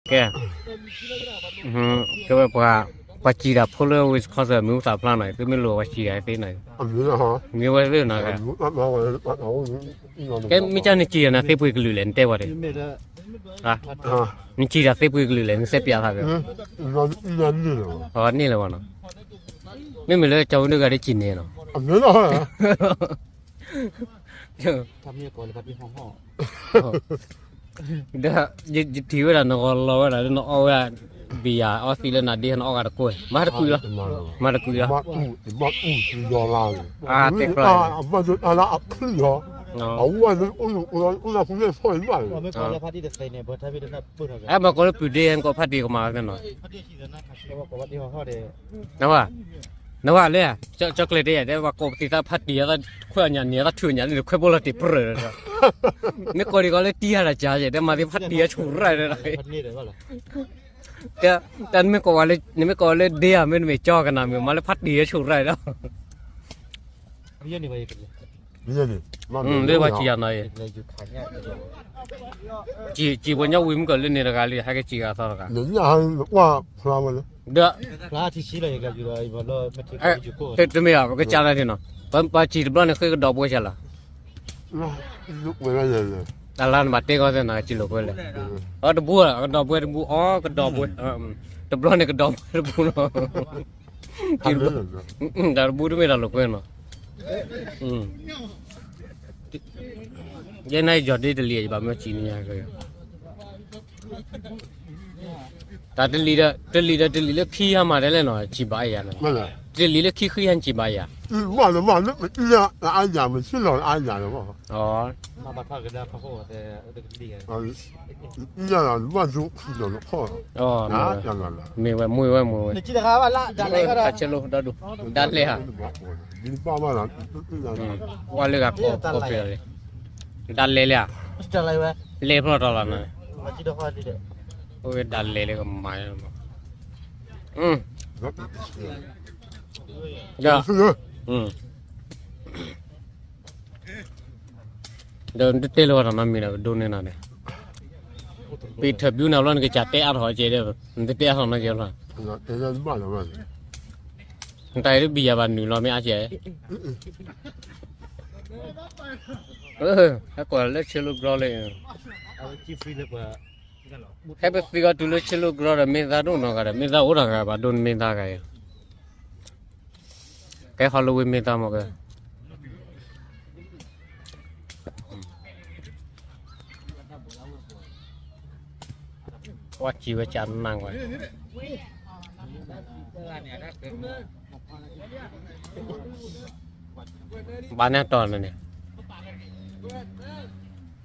ကဲ, ကဲဝဲပှၤ, ပှၤစံးတၢ်ဖိလၢ Wisconsin မ့ၢ်အူသးဖျါနီၤ, သုမ့ၢ်လိၣ်ပှၤစံးတၢ်သ့နီၤ, မ့ၢ်ဝဲသ့နီၤ, ကဲမ့ၢ်ကၢ်နစံးတၢ်နၤသ့ပှ့ၤကလုာ်လဲၣ် နတဲဝဲဒၣ်, နစံးတၢ်သ့ပှ့ၤကလုာ်လဲၣ် နစဲးပၠးသးဖဲ, န့ၣ်လၢၤဘၣ်နီၤ, မ့မ့ၢ်လၢကၠီၤဝဲဒၣ်ဂၤဒ်စံးန့ၣ်နီၤ ဒီး ယထံၣ်ဝဲဒၣ်နဂီၤလီၤဝဲဒၣ်လၢနအီဝဲဒၣ် ဘံယၤအီသံးလၢနဒ့ နအီဂၤတကိး မၤတကွံာ်လီၤ, မၤတကွံာ်လီၤ, အါတဲကျါ, အဝဲန့ၣ်အိၣ်လၢဖူန့ၣ်ဖီၣ်န့ၣ်ဘၣ်, အဲမၤကိးလၢပုၢ်ဒ့ နကိးဖးတံၢ်ကမၤဝဲသ့နီၤ, နဝဲလၢ ကၠီကျဲၤတဲယၤ တဲပှၤကိးပသံးသးဖးတံၢ် ခွဲးအညၣ်န့ၣ် သးထုးညၣ်န့ၣ် ခွဲးဘိလီၤတံၢ်ပြၢၢ်ဒီး, မ့ၢ်ကိးဒံးကီးလၢတံၢ်ယၤတၢ်ကၢ်ယဲၢ် တဲမၤသ့ၣ်ဖးတံၢ်အဆိၣ်ရၢၢ်ဒီး တၢ်နမ့ၢ်ကိးဝဲလၢ နမ့ၢ်ကိးဝဲလၢဒ့ဧါ မ့တမ့ၢ်ကၠီကနၣ်မ့ၢ် မၤလၢဖးတံၢ်အဆိၣ်ရၢၢ်ဒီး, လၢပှၤစံးယၤနီၤအံၤ, စံးပှၤညီဝံၤမုၢ်ကီၢ်လၢန့ၣ်တဂၤလံ ဟဲက့ၤစံးဂၤသီတဂၤ, ဒီး တမ့ၢ်ဘၣ် ပကစၢ်လၢဒ်နီၤ, ပှၤစံးတဘျီန့ၣ် ဃ့ကဒီးဘှဲစၢ်လီၤ, တၢ်လၢနဘၣ်တဲကီးသ့နီၤ စံးလိာ်ကွဲလဲၣ်, အတဘှဲ အကဒီးဘှဲတဘှဲ အီကဒီးဘှဲ, တဘျီန့ၣ်ကဒီးဘှဲတဘှဲလီၤ, တၢ်တဘှဲတမ့ၢ်တၢ်လိာ်ကွဲနီၤ, ယဲန့ၣ်ယီၤဒ့တလံၤ ယဘၣ်မ့ၢ်စံးန့ၣ်ယါက့ တၢ်တလံၤဒီး တလံၤဒီးတလံၤလၢခံဟါမၢ်ဒ်လဲၣ်နီၤ စံးဘၣ်ယၤနီၤ, တလံၤလၢခံဃံဟါစံးဘၣ်ယၤ, မ့ၢ်ဝဲမ့ၢ်ဝဲမ့ၢ်ဝဲ, ဆဲးလိဒီဒူၣ် ဒၣ်လဲၣ်ဧါ, ပှၤလၢဂၤကိးကိးပယီၤလံ, ဒၣ်လဲၣ်လံဧါ, လဲၣ်ဖျီၣ်တီၤလီၤနီၤ, ဒၣ်လဲၣ်လၢကမၤ ဒီး ဒီးနတတဲလၢၤဝဲတၢ်နီတမံၤဒီး ကဒိးန့ၢ်နၤန့ၣ်, ပinterviewနၤဘျီနကစၢ်တဲအါထီၣ်ကဲဒီး နတတဲအါထီၣ်နီတမံၤဘၣ်, နတၢ်အံၤတဘံၣ်ယၤဘၣ်နုာ်လီၤမ့ၢ်အါကဲ, ဟဲကွၢ်လၢဆ့လိကီလၢ ဟဲပသံဂီၤတုၤလၢဆ့လိကီဒီး မ့ၢ်သးဒိၣ်နီၢ်ဂၤဒီး မ့ၢ်သးအိၣ်တၢ်ဂၤဘၣ်ဒိၣ်န့ၣ်မ့ၢ်သးဂၤအံၤ, ကဲ Halloween မ့ၢ်သးမ့ၢ်ကဲ, ကွၢ်စံးဝဲကနၣ်ဝဲ ဘၣ်န့ၣ်တီၢ်န့ၣ်, ဘၣ်န့ၣ်တီၢ်န့ၣ်,